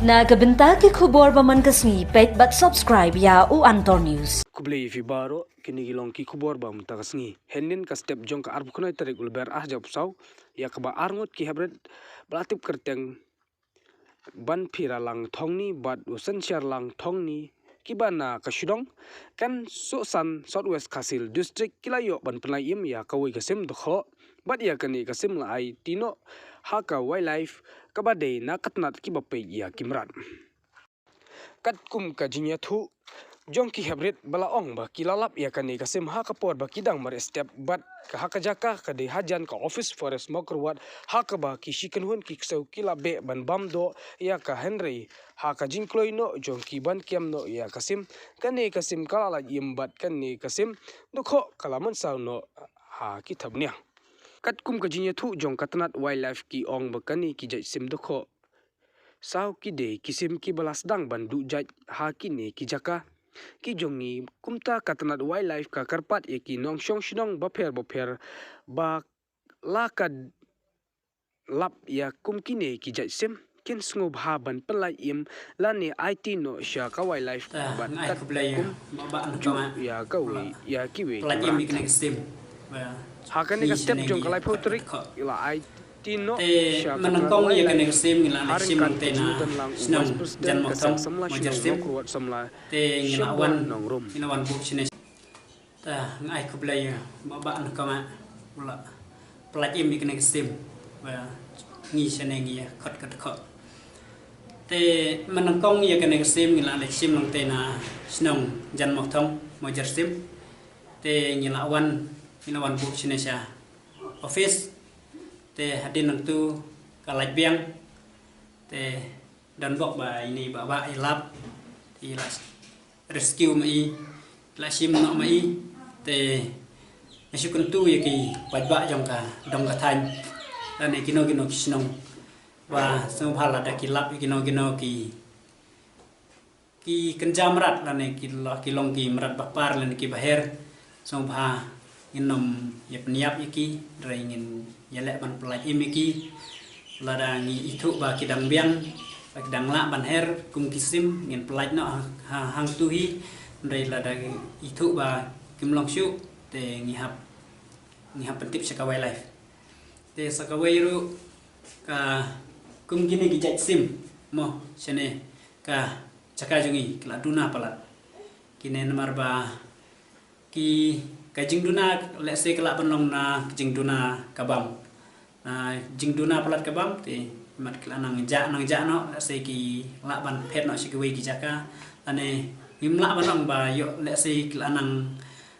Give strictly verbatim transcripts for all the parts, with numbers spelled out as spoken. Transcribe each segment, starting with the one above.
Na ka bynta ki khubor ba man ka sngi, peit bad subscribe ïa u Antor News. Khublei ïa phi baroh, kine ki long ki khubor ba mynta ka sngi. Hynnin ka step jong ka arphew khyndai tarik u Lber ar hajar arphew saw, ïa kaba arngut ki heprit ba la tip kyrteng Banphiralang Thongni bad u Synshar Lang Thongni, kiba na ka shnong Kansohsan, South West Khasi Hills District, ki la ïoh ban pynlait im ïa kawei ka sim dohkhoh, bad ïa kane ka sim la aiti noh ha ka Wildlife, kaba dei na ka tnat kiba peit ïa ki mrad. Katkum ka jingïathuh jong ki heprit ba la ong ba ki la lap ïa kane ka sim ha ka por ba ki dang mareh step, bad ka ha ka jaka ka dei hajan ka office Forest Mawkyrwat, ha kaba ki shi kynhun ki ksew ki la beh ban bam doh ïa ka, hynrei ha ka jingkloi noh jong ki ban kem noh ïa ka sim, kane ka sim ka la lait im bad kane ka sim dohkhoh ka la mynsaw noh ha ki thapniang. Katkum ka jingïathuh jong ka tnat Wildlife, ki ong ba kane ki jait sim dohkhoh saw ki dei ki sim kiba la sdang ban duh jait ha kine ki jaka. Ki jong ngi, kumta ka tnat Wildlife ka kyrpad ïa ki nongshong shnong bapher bapher ba la ka lap ïa kum kine ki jait sim, kin sngewbha ban pynlait im lane aiti noh sha ka Wildlife. Ta, bad ngai kat khublei ïa kum ba ba an ju kama ïa kawei ïa kiwei pynlait im mrad. Ïa kane ka sim. Ba ha kane ka step jong ka laiphew tarik, ïa la aiti noh sha ka Wildlife. Te mynnyngkong ïa kane ka sim ngi la leit shim lang te na shnong Janmawthong, Mawjyrsim. Te ngi la wan, ngi la wan buh shane. Ta, ngai khublei ïa ba ba an kama u la pynlait im ïa kane ka sim. Ba ngi shane ngi ïa khot ka dkhot. Te mynnyngkong ïa kane ka sim ngi la leit shim lang te na shnong Janmawthong, Mawjyrsim. Te ngi la wan, ngi la wan buh shane sha office. Te hadien nangtu ka lait biang. Te don bok ba ine i Bah Bah i lap, te i la rescue ma i, i la shim noh ma i. Te nga shu kyntu ïa ki paidbah jong ka dong ka thaiñ lane kino kino ki shnong ba sngewbha lada ki lap ïa kino kino ki, ki kynja mrad lane ki lo-, ki long ki mrad bakpar lane ki baher, sngewbha ngin nym ïa pynïap ïa ki, hynrei ngin ïaleh ban pynlait im ïa ki. Lada ngi ithuh ba ki dang biang, ba ki dang lah ban her kum ki sim, ngin pynlait noh ha, ha, hangtu hi. Hynrei lada ngi ithuh ba kim long shuh, te ngi hap, ngi hap pyntip sha ka Wildlife. Te sa kawei ruh ka, kum kine ki jait sim mo shane ka jaka jong ngi ki la duna palat. Kine namar ba ki, ka jingduna, lehse ka lah ban long na ka jingduna ka bam. Na jingduna palat ka bam, te mat ki la nang jah, nang jah noh, lehse ki lah ban phet noh sha kiwei ki jaka. Lane ngim lah ban ong ba ïoh, lehse ki la nang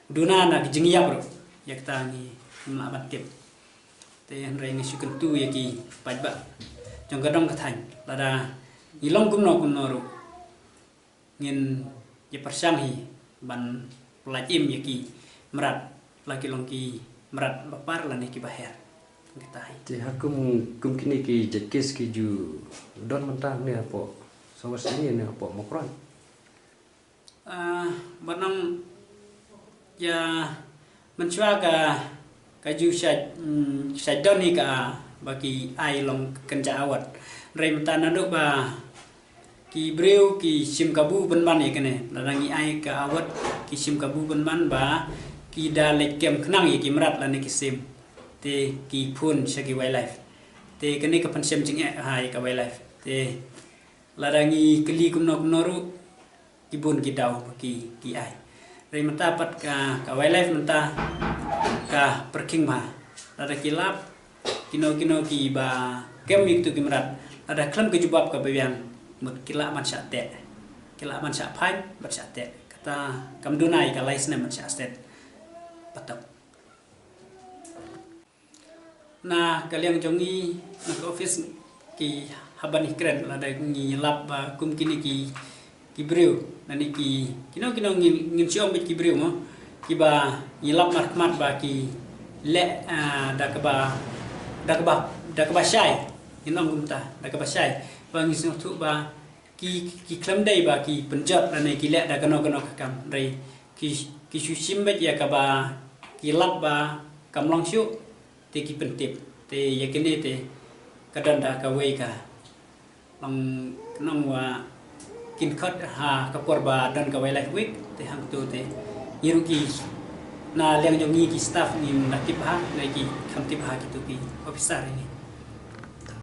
duna na ka jingïap ruh. Ïa kata ngi, ngim lah ban tip. Te hynrei nga shu kyntu ïa ki paidbah jong ka dong ka thaiñ, lada ngi long kumno kumno ruh, ngin ïa pyrshang hi ban pynlait im ïa ki mrad, la ki long ki mrad bakpar lane ki baher. Kata hi. Te ha kum, kum kine ki jait kes ki ju don mynta ne hapoh Sawar Sini ne hapoh Mawkyrwat? Ah, ba nang ïa mynshuwa ka, ka ju shait, mm, shait don hi ka ba ki ai long kynja awat. Hynrei mynta naduh ba ki briew ki shim kabu pynban ïa kane. Lada ngi ai ka awat ki shim kabu pynban ba ki da leit kem khnang ïa ki mrad lane ki sim. Te ki phone sha ki Wildlife. Te kane ka pynshim jingeh ha ïa ka Wildlife. Te lada ngi kylli kumno kumno ruh, ki bun ki daw ba ki, ki ai. Hynrei mynta pat ka, ka Wildlife mynta ka pyrkhing bha. Lada ki lap kino kino kiba kem ïa kitu ki mrad, lada khlem ka jubab kaba biang, mut ki lah ban shah teh. Ki lah ban shah phai bad shah teh. Kata kam duna ïa ka lai snem ban shah set. Patok. Na ka liang jong ngi, na ka office, ki hap ban ïakren lada ngi lap ba kum kine ki, ki briew, lane ki, kino kino ngin, ngin shu ong beit ki briew mo, kiba ngi lap markhmat ba ki leh, ah, da kaba, da kaba, da kaba shai, ngin ong kumta, da kaba shai, ba ngi sngewthuh ba ki, ki khlem dei ba ki pynjot lane ki leh da kano kano ka kam. Hynrei ki, ki shu shim beit ïa kaba ki lap ba kam long shuh, te ki pyntip. Te ïa kine te ka don da kawei ka, Nong nong wa kin khot ha ka por ba don ka Wildlife Week te hangto te ngi ruh ki na liang jong ngi ki staff ngim da tip bha, ngi ki kham tip bha kito ki officer ngi.